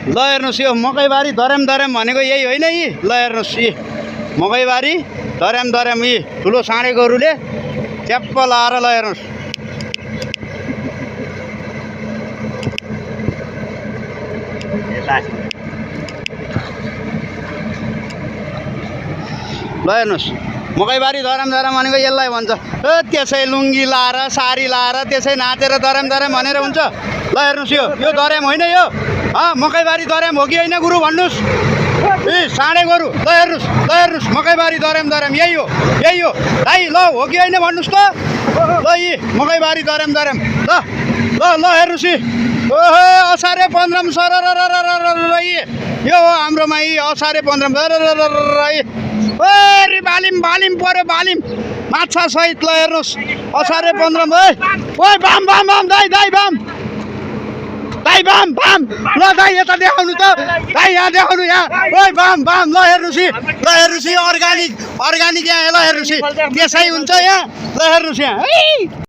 ल हेर्नुहोस् यो मकैबारी धर्याम धर्याम भनेको यही होइन यी ल हेर्नुहोस् यी मकैबारी धर्याम धर्याम यी ठुलो साँडे गोरुले च्याप्प लाएर ल हेर्नुहोस् ल हेर्नुहोस् मकैबारी धर्याम धर्याम भनेको यसलाई भन्छ त्यसै लुङ्गी लाएर साडी लाएर त्यसै नाचेर धर्याम धर्याम भनेर हुन्छ ल हेर्नुहोस् यो धर्याम होइन यो मकैबारी धर्याम हो कि होइन गुरु भन्नुहोस् ए साँडे गोरु ल हेर्नुहोस् मकैबारी धर्याम धर्याम यही हो दाइ ल हो कि होइन भन्नुहोस् त ल यी मकैबारी धर्याम धर्याम ल हेर्नुहोस् यी ओहो असारे 15 सर यो हो हाम्रोमा यी असारे 15 ओरे बालिम पर्यो बालिम माछा सहित ल हेर्नुहोस् असारे 15 ओइ बाम दाइ बाम ल दाइ यता देखाउनु त दाइ यहाँ देखाउनु यहाँ ओइ बाम ल हेर्नुहोस् अर्ग्यानिक यहाँ ल हेर्नुहोस् त्यसै हुन्छ यहाँ ल हेर्नुहोस् यहाँ